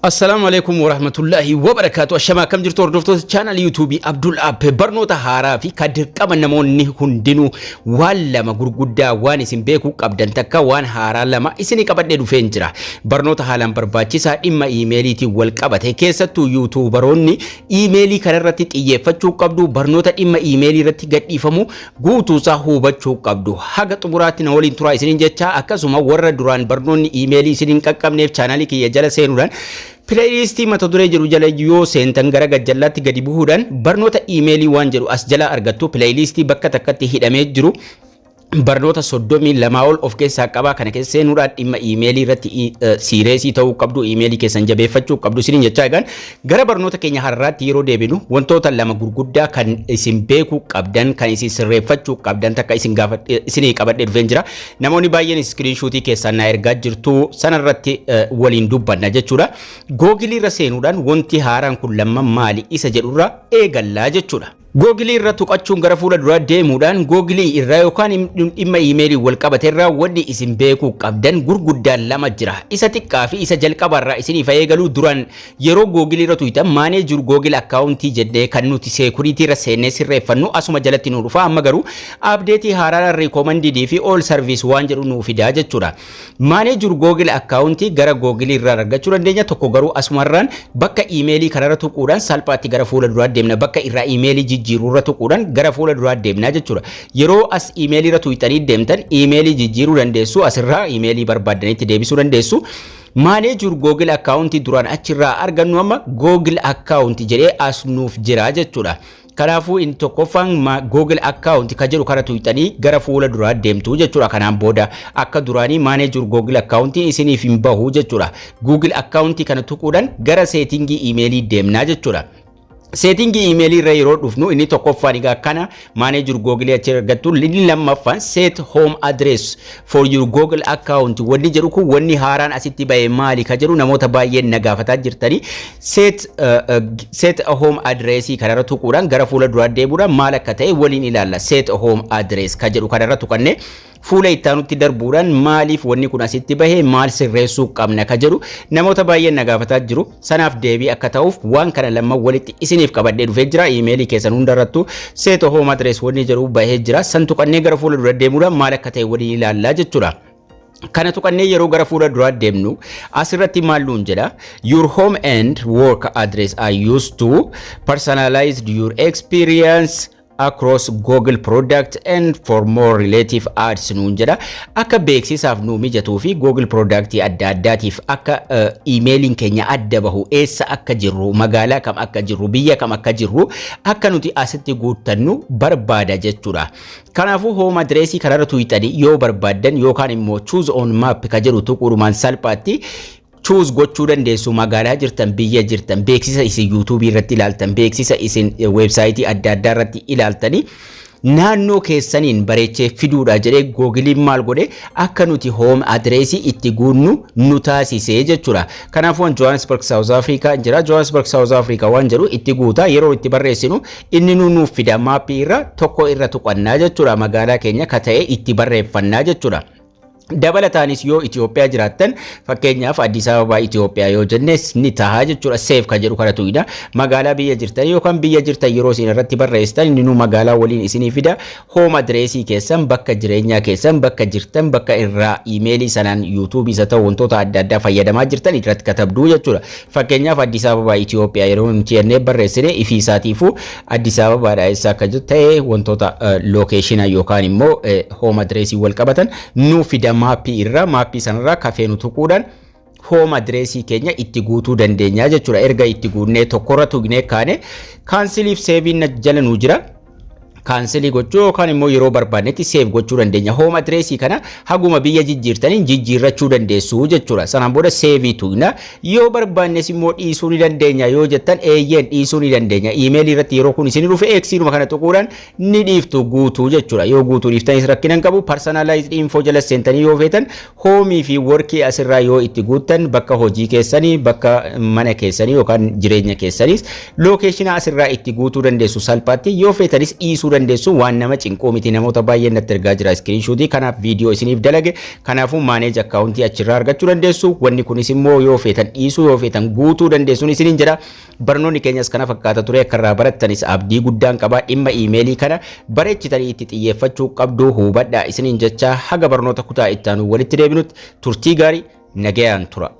Assalaamu alaikum warahmatullahi wabarakaatu. Ashamaa, akkam jirtu hordoftoota channel YouTube Abdul App? Barnoota haaraa fi kan dirqama namoonni hundinuu waan lama gurguddaa waan isin beekuu qabdan takka waan haaraa lama isinii qabadhee dhufeen jira. Barnoota haalaan barbaachisaa dhimma iimeeliitiin wal qabate, keessattuu YouTuberoonni iimeelii kanarratti xiyyeeffachuu qabdu, barnoota dhimma iimeelii irratti gadhiifamu guutuusaa hubachuu qabdu. Haga xumuraatti na waliin turaa isiniin jecha, akkasuma warra duraan barnoonni iimeelii isiniin qaqqabneef chaanaalii kiyya jala seenuudhaan playlistii mata duree jedhu jala yoo seentan, gara gajjallaatti gadi bu'uudhaan barnoota iimeelii waan jedhu as jala argattu. Playlistii bakka takkatti hidhamee jiru barnoota 32 ol of keessaa qabaa. Kana keessa seenuudhaan dhimma iimeelii irratti serious ta'uu qabdu, iimeelii keessan jabeeffachuu qabdu isiniin jechaa, egaan gara barnoota keenya har'aatti yeroo deebinu, wantoota lama gurguddaa kan isin beekuu qabdan, kan isin sirreeffachuu qabdan takka isin isinii qabadhee dhufeen jira. Namoonni baay'een screenshotii keessaan na ergaa jirtu, sanarratti waliin dubbanna jechuudha. Googilii irra seenuudhaan wanti haaraan kun lamman maali isa jedhurra eegallaa jechuudha. Googilii irra tuqachuun gara fuula duraa deemuudhaan googilii irraa yookaan dhimma iimeelii wal qabate irraa wanni isin beekuu qabdan gurguddaan lama jira. Isa xiqqaa fi isa jalqabarraa isiniif eegaluu. Duraan yeroo googilii irra tuqxan manage your Google account jennee kan nuti security irra seennee sirreeffannu asuma jalatti nu dhufa. Amma garuu update haaraan recommended fi all service waan jedhu nu fidaa jechuudha. Manage your Google account gara googilii irraa argachuu dandeenya. Tokko garuu asumarraan bakka iimeelii kanarra tuquudhaan salphaatti gara fuula duraa deemna. Bakka irraa iimeelii jijjiiruu irra tuquudhaan gara fuula duraa deemnaa jechuudha. Yeroo as iimeelii irra tuqxanii deemtan iimeelii jijjiiruu dandeessu, asirraa iimeelii barbaaddanitti deebisuu dandeessu. Manage your Google account duraan achirraa argannu amma Google account jedhee as nuuf jira jechuudha. Kanaafuu inni tokkoffaan Google account ka jedhu kana tuqxanii gara fuula duraa deemtu jechuudha. Kanaan booda akka duraanii manage your Google account isiniif hin bahu jechuudha. Google account kana tuquudhaan gara settingii iimeelii deemnaa jechuudha. Settingii iimeelii irra yeroo dhufnu, inni tokkoffaan egaa kana manage your Google achi argattu. Inni lammaffaan set home address for your Google account wanni jedhu kun, wanni haaraan asitti ba'e maali ka jedhu namoota baay'een na gaafataa jirtanii. Set home address kanarra tuquudhaan gara fuula duraa deemuudhaan maal akka ta'e waliin ilaalla. Set home address ka jedhu kanarra tuqannee fuula ittaanutti darbuudhaan maaliif wanni kun asitti bahe, maal sirreessuu qabna ka jedhu namoota baay'een na gaafataa jiru. Sanaaf deebii akka ta'uuf waan kana lama walitti isiniif qabadhee dhufee jira. Iimeelii keessan hundarrattu set home address wanni jedhu bahee jira. San tuqannee gara fuula dura deemuudhaan maal akka ta'e waliin ilaallaa jechuudha. Kana tuqannee yeroo gara fuula duraa deemnu asirratti maal nuun jedha? Your home and work address are used to personalize your experience across Google product and for more relative ads nuun jedha. Akka beeksisaaf nuu mijatuu fi Google product adda addaatiif akka iimeeliin keenya adda bahu, eessa akka jirru, magaalaa kam akka jirru, biyya kam akka jirru akka nuti asitti guuttannu barbaada jechuudha. Kanaafuu home addressii kanarra tuqxanii yoo barbaaddan yookaan immoo choose on map ka jedhu tuquudhumaan salphaatti choose gochuu dandeessu. Magaalaa jirtan, biyya jirtan, beeksisa isin yuutuubii irratti ilaaltan, beeksisa isin weebsaayitii adda addaa irratti ilaaltanii naannoo keessaniin bareechee fiduudha jedhee googiliin maal godhe, akka nuti home addressii itti guunnu nu taasisee jechuudha. Kanaafuu Johannesburg, South Africa jira. Johannesburg, South Africa waan jedhu itti guutaa. Yeroo itti barreessinu inni nu nuuf fida. Maappii irra tokko irra tuqannaa jechuudha. Magaalaa keenya ka ta'e itti barreeffannaa jechuudha. Dabalataanis yoo Itoophiyaa jiraattan, fakkeenyaaf Addis Ababaa Itoophiyaa yoo jennes ni taha jechuudha. Save kan jedhu kana tuqida. Magaalaa biyya jirtan yookaan biyya jirtan yeroo isin irratti barreessitan inni nu magaalaa waliin isinii fida. Home addressii keessan, bakka jireenyaa keessan, bakka jirtan, bakka irraa iimeelii sanaan yuutuubii isa ta'u wantoota adda addaa fayyadamaa jirtan irratti katabduu jechuudha. Fakkeenyaaf Addis Ababaa Itoophiyaa yeroo nuti jennee barreessine ifii isaatiifuu Addis Ababaadha eessa akka ta'e wantoota locationa yookaan immoo home addressii wal qabatan nu fida. Maappii irra, maappii sanarraa kafee nu tuquudhaan home addressii keenya itti guutuu dandeenya jechuudha. Erga itti guunnee tokkorra tuqnee kaane canceliif saveiin jala nuu jira. Cancelii gochuu yookaan immoo yeroo barbaannetti save gochuu dandeenya. Home addressii kana haguma biyya jijjiirtaniin jijjiirrachuu dandeessu jechuudha. Sanaan booda saveii tuqna. Yoo barbaannes immoo dhiisuu ni dandeenya yoo jettan, eeyyeen, dhiisuu ni dandeenya. Iimeelii irratti yeroo kun isin dhufe Xiinuma kana tuquudhaan ni dhiiftu guutuu jechuudha. Yoo guutuu dhiiftanis rakkina hin qabu. Personalized info jala seentanii yoo feetan homeii fi workii asirraa yoo itti guuttan, bakka hojii keessanii, bakka mana keessanii yookaan jireenya keessaniis locationa asirraa itti guutuu dandeessu salphaatti. Yoo feetanis dhiisuu dandeessu. Waan nama cinquu miti. Namoota baay'een natti ergaa jira screenshot. Kanaaf viidiyoo isiniif dalage. Kanaafuu manage account achirraa argachuu dandeessu. Wanni kunis immoo yoo feetan dhiisuu, yoo feetan guutuu dandeessuun isiniin jedha. Barnoonni keenyas kana fakkaata ture. Akka irraa barattanis abdii guddaan qaba. Dhimma iimeelii kana bareechitanii itti xiyyeeffachuu qabdu, hubadhaa isiniin jecha. Haga barnoota kutaa itti aanu walitti deebinutti turtii gaarii, nagayaan tura.